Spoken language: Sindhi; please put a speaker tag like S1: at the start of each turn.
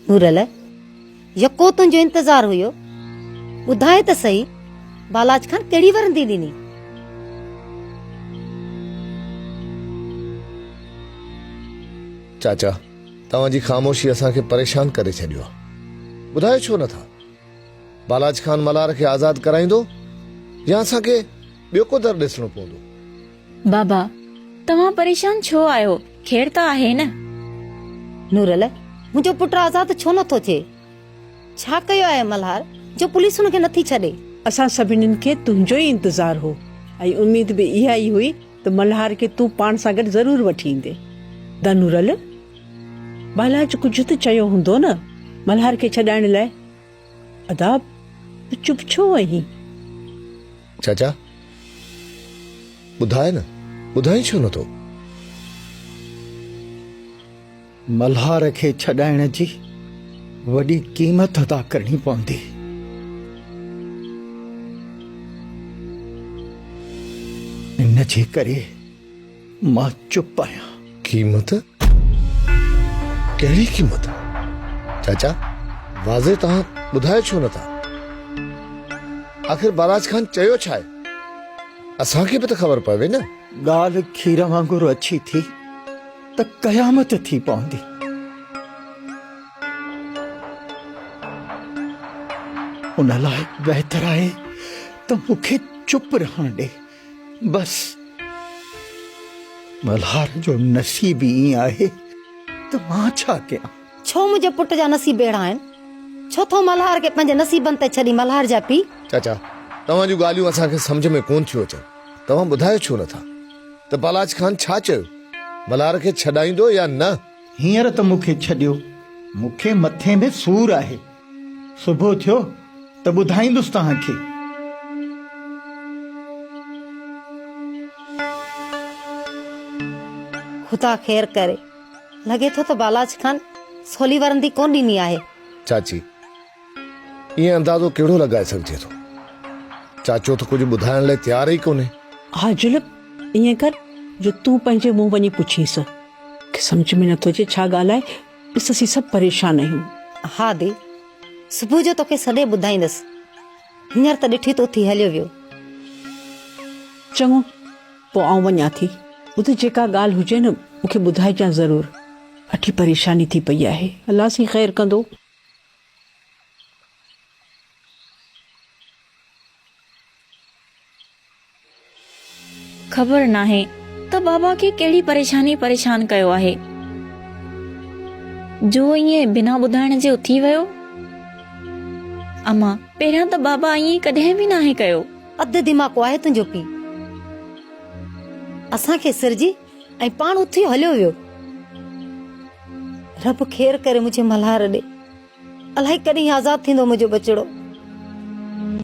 S1: نورل، يڪو تنهنجو انتظار هيو. ٻڌاء ته سهي، بالاچ خان ڪهڙي ورندي ڏني؟
S2: چاچا، توهان جي خاموشي اسان کي پريشان ڪري ڇڏيو آهي. ٻڌايو ڇو نٿا؟ بالاچ خان ملهار کي آزاد ڪرائيندو يا اسان کي ٻيو ڪو در ڏسڻو پوندو؟
S3: بابا، توهان پريشان ڇو آهيو؟ خير ته آهي نه؟
S1: نورل، منهنجو پٽ آزاد ڇو نٿو ٿئي؟ ڇا ڪيو آهي ملهار جو پوليس هن کي نٿي ڇڏي؟
S4: اسان سڀنين کي تنهنجو ئي انتظار هو ۽ اميد به اها ئي هئي ته ملهار کي تون پاڻ سان گڏ ضرور وٺي ايندين. دا نورل، بالاچ ڪجهه ته چيو هوندو نه ملهار کي ڇڏائڻ لاء؟ ادا، تون چپ ڇو آهين؟
S2: چاچا، ٻڌاء نه، ٻڌائين ڇو نٿو؟
S5: ملهار کي ڇڏائڻ جي وڏي قيمت ادا ڪرڻي پوندي. ان جي ڪري مان چپ آهيان.
S2: قيمت؟ ڪهڙي قيمت؟ چاچا، واضح توهان ٻڌايو ڇو نٿا؟ آخر بالاچ خان چيو ڇا آهي؟ اسان کي به ته خبر پوي نه.
S5: ڳالهه کير وانگر اڇي ٿي ته قيامت ٿي پوندي. ان لاء بهتر آهي ته مون کي چپ رهڻ ڏي. بس ملهار جو نصيب ئي ائين آهي ته مان ڇا ڪيان.
S1: ڇو منهنجي پٽ جا نصيب اهڙا آهن؟ ڇو ٿو ملهار کي پنهنجي نصيبن تي ڇڏين ملهار جا پيء؟
S2: چاچا، توهان جون ڳالهيون اسان کي سمجهه ۾ ڪونه ٿيون اچن. توهان ٻڌايو ڇو نٿا ته بالاچ خان ڇا چيو؟ ملهار کي ڇڏائيندو يا نه؟
S5: هينئر ته مون کي ڇڏيو، مون کي مٿي ۾ سور آهي. صبح ٿيو ته ٻڌائيندس توهان کي.
S1: خدا خير ڪري. لڳي ٿو ته بالاچ خان سولي ورندي ڪونه ڏني آهي.
S2: چاچي، ائين اندازو ڪهڙو لڳائي سگهجي ٿو؟ چاچو ته ڪجهه ٻڌائڻ لاء تيار ئي ڪونهي.
S4: ها جلب، ائين ڪر جو تون پنهنجي منهن وڃي پڇينس. کي سمجهه ۾ نٿو اچي ڇا ڳالهه آهي، ڏس اسين سڀ پريشان آهيون.
S1: ها ادي، صبح جو توکي سڏي ٻڌائيندس. هينئر ته ڏٺي ته اٿي هليو ويو.
S4: چڱو، پوء آئون وڃان ٿي. ٻڌ جيڪا ڳالهه هجي نه مون کي ٻڌائجان ضرور. اٺي پريشاني ٿي پئي آهي. الله سائين خير ڪندو.
S3: خبر ناهي ته بابا کي ڪهڙي پريشاني پريشان ڪيو آهي جو ائين بنا ٻڌائڻ جي اٿي ويو. امان پهريان ته بابا ائين ڪڏهن به ناهي ڪيو.
S1: اڌ دماغو آهي تنهنجو پيء. اسان کي سرجي ۽ پاڻ اٿي هليو ويو. رب خير ڪري منهنجي ملهار ڏي. الائي ڪڏهن آزاد ٿيندو منهنجو ٻچڙو.